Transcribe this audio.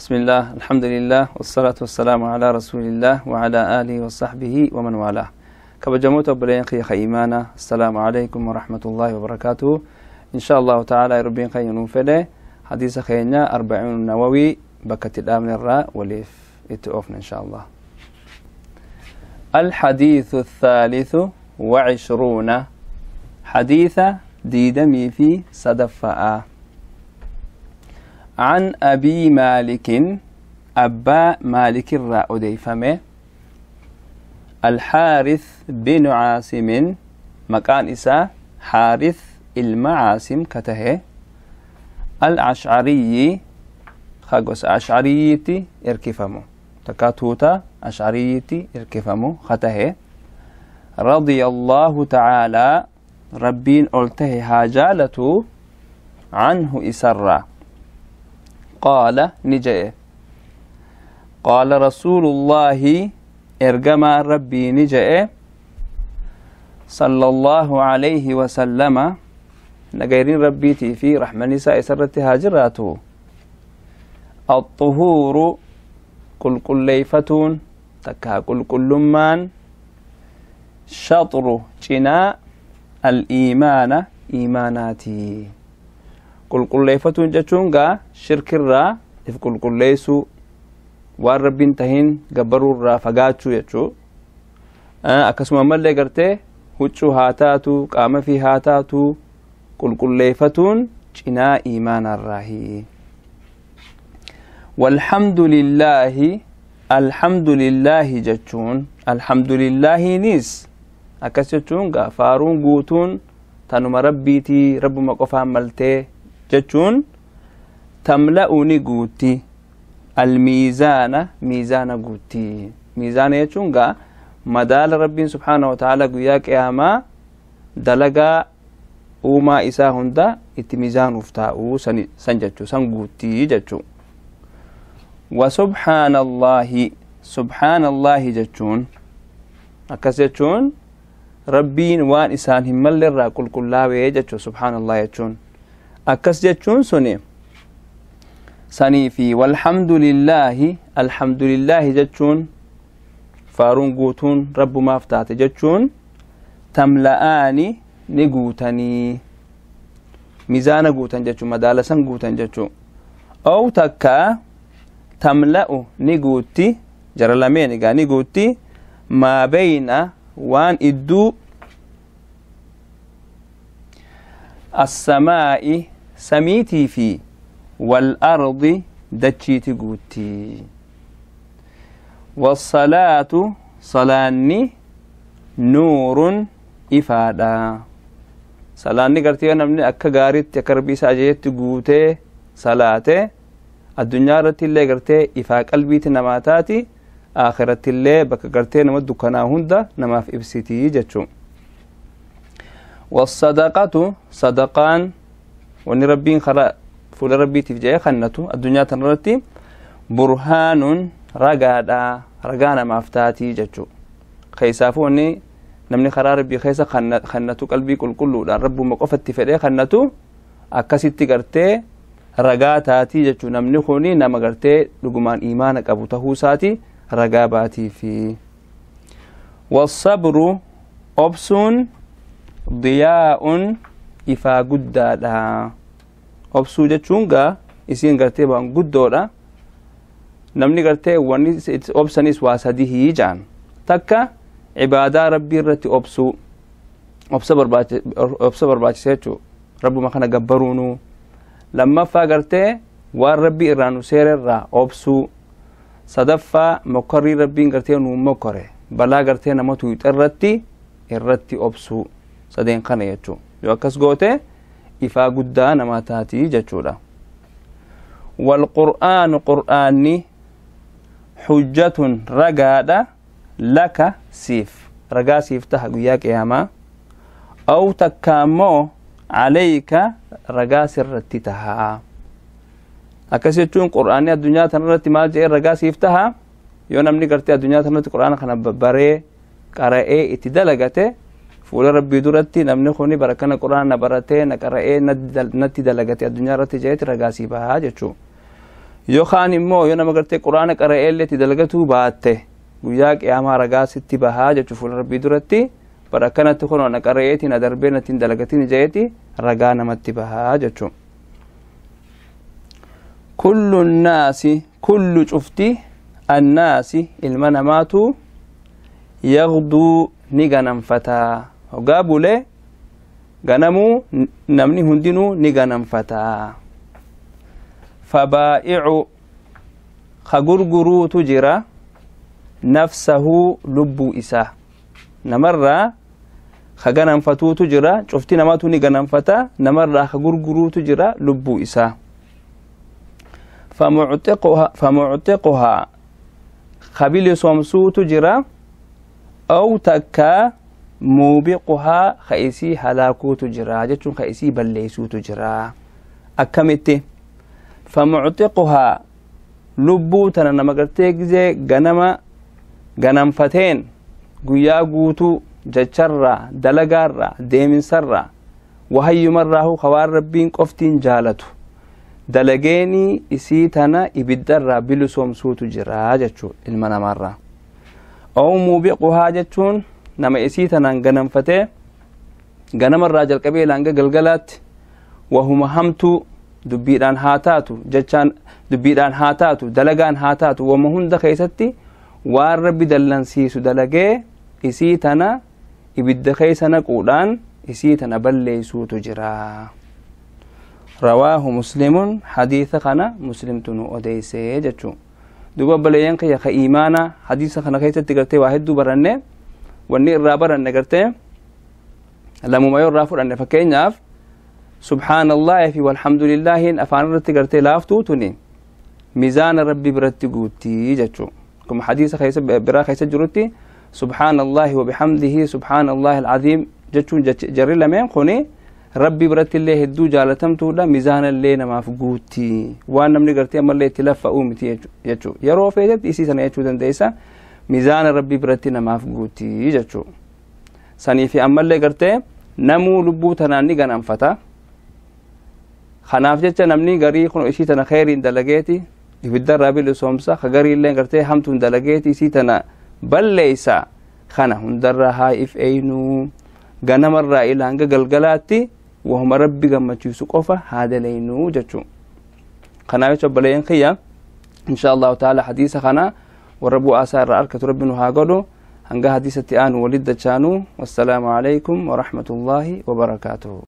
بسم الله، الحمد لله، والصلاة والسلام على رسول الله وعلى آله وصحبه ومن والاه. كبجموت بلين خي خيمانا، السلام عليكم ورحمة الله وبركاته. إن شاء الله تعالى ربين خي نوفله حديث خينا 40 النووي بكت الأمن الراء وليف اتوفنا إن شاء الله. الحديث 23 حديث ديدمي في صدفاء. عن أبي مالك، أبا مالك الراء أديفمه، الحارث بن عاصم، مكان إسا حارث المعاصم كته، الأشعري خاقوس أشعريتي إركفمو تكاتوتا أشعريتي إركفمو خته، رضي الله تعالى ربين ألته هاجالته عنه إسرا. قال نجئ قال رسول الله إرجما ربي نجئ صلى الله عليه وسلم نجيرين ربيتي في رحمة نساء سرت هاجراته. الطهور كل كليفتون تكا كل كلمان شطر جناء الإيمان إيماناتي. كل كليفتون جتشونغا شرك الرا إف كل كليسو والربين تهين جبرو الرا فقاتشو يتشو أكسما ملي قرتي هتشو هاتاتو قام في هاتاتو كل كليفتون جناء إيمان الراهي. والحمد لله، الحمد لله جتشون الحمد لله نيس أكسيتشون فارون قوتون تنم ربيتي رب ما قفا ملتي جتشون تملأني قوتي الميزان ميزان قوتي. ميزان يتشون مدال ربي سبحانه وتعالى قياك يا دلقا وما إسا هندا اتميزان افتاؤ سنجتشو سنقوتي جتشو. وسبحان الله، سبحان الله جتشون أكسيتشون ربين وان إسان همال للرا كل كلاوي جتشو سبحان الله جتشون أكس جتشون سني سني في. والحمد لله، الحمد لله جتشون فارون قوتون رب ما افتات جتشون تملأني نقوتني ميزان قوتن جتشو مدالسا قوتن جتشو. أو تكا تملأ نقوتي جرلمين نقوتي ما بين وان إدو السماء سميتي في والأرض دتشيتي قوتي. والصلاة صلاني نور إفادة. صلاني قرتي أنا من أكا غاريت يكربي ساجيت قوتي صلاة الدنيا رتي اللي قرتي إفا قلبي تنماتاتي آخرة اللي بك قرتي نمد دكنا هندا نما في إبسيتي جتشو. والصدقة صدقان وني ربين خرا فول ربي تفجأ خنتو الدنيا تنرتي برهان رقادا رقانا مافتاتي جتشو. خيسافوني نمني خرا ربي خيسا خنتو قلبي كل كله لأن ربو مقفت تفجأ خنتو أكاسيتي قرتي رقاتاتي جتشو. نمني خوني نما قرتي لقمان إيمانك أبو تهوساتي رقاباتي في. والصبر أبسون ضياء إفا قدادا. أبسو جتشونغا إسين قرتي بان قدودا نمني قرتي واني أبسنيس واسده جان تكا عبادة ربي رتي أبسو أبسو برباتي سيتشو ربو ما خنا قبرونو لما فاقرتي والربي إرانو سير الرا أبسو. صدفة مقري ربي قرتي نو مقري بلا قرتي نمتو يترتي إرتي أبسو صدين قنا يجو يوكس قوتي إفا قدانا ما تاتي جتشولا. والقرآن قرآني حجة رقادة لك سيف رقا سيف تحقياك ياما أو تكامو عليك رقا سرتتها. أكسيتون قرآني الدنيا تنرتي ما جاء رقا سيفتها يونمني قرتي الدنيا تنرتي قرآن خنا بري قرأي اتدلقته fuula rabbii duratti namni kuni barakana quraana baratee na qara'ee natti dalagatee addunyaa irratti jeeti ragaa sii bahaa jechuu. Yookaan immoo yoo nama gartee quraana qara'eellee itti dalagatuu baatte guyyaa qiyaamaa ragaa sitti bahaa jechuu fuula rabbii duratti bara akkanatti kunoo na qara'eeti na darbee natti hin dalagatin jeeti ragaa namatti bahaa jechuu. Kullu nnaasi kullu cufti annaasi ilma namaatu yagduu ni ganamfataa hoggaa bulee ganamuu namni hundinuu ni ganamfataa. Fabaa'icu ka gurguruutu jira nafsahu lubbuu isaa namarraa ka ganamfatuutu jira cufti namaatu ni ganamfata namarraa ka gurguruutu jira lubbuu isaa. Famuctiquhaa ka bilisoomsuutu jira aw takkaa muubiquhaa ka isii halaakuutu jira jechuun ka isii balleeysuutu jira. Akkamitti famuctiquhaa lubbuu tana nama gartee gizee ganama ganamfateen guyyaa guutuu jecharraa dalagaarraa deeminsarraa wahayyumarraahu ka waan rabbiin qoftiin jaalatu dalageenii isii tana ibiddarraa bilisoomsuutu jira jechuu ilma namaarraa. Aw muubiquhaa jechuun nama isii tanaan ganamfatee ganamarraa jalqabee hanga galgalaatti wahuma hamtuu dubbiidhaan haa taatu jechaan dubbiidhaan haa taatu dalagaan haa taatu wama hunda keessatti waan rabbi dallansiisu dalagee isii tana ibidda keessa naquudhaan isii tana balleeysuutu jira. Rawaahu muslimun hadiisa kana muslimtu nu odeysee jechuu. Duuba obboleeyyan kiyya ka iimaana hadiisa kana keessatti gartee waa hedduu baranne wanni irraa baranne gartee lamuma yoo irraa fudhanne fakkeenyaaf subhaanallaahi fi walhamdulillaahiin afaan irratti gartee laaftuu tuni mizaana rabbi biratti guuttii jechuu. Akkuma hadiisa keessa biraa keessa jirutti subhaanallaahi wa bihamdihi subhaanallaahi alcaziim jechuun jarri lameen kuni rabbi biratti illee hedduu jaalatamtuudha mizaana illee namaaf guutti waan namni gartee ammallee itti laffa'uu miti jechuu. Yeroo feetetti isii sana jechuu dandeessa mizaana rabbi biratti namaaf guutti jechuu. Sanii fi ammallee gartee namuu lubbuu tanaan ni ganamfata. Kanaaf jecha namni garii kun isii tana kheyriin dalageeti ibiddarraa bilisoomsa ka garii illee gartee hamtuun dalageeti isii tana balleeysa. Kana hundarraa haa if eeynuu ganamarraa ila hanga galgalaatti wahuma rabbi gammachiisu qofa haa dalaynuu jechuu. Kanaaf jecha obboleeyyan kiyya insha allahu taala hadiisa kana warra bu'aasaa irraa arkatu rabbi nu haa godhu. Hanga hadiisatti aanu waliddachaanuu wassalaamu alaykum warahmatullaahi wabarakaatuhu.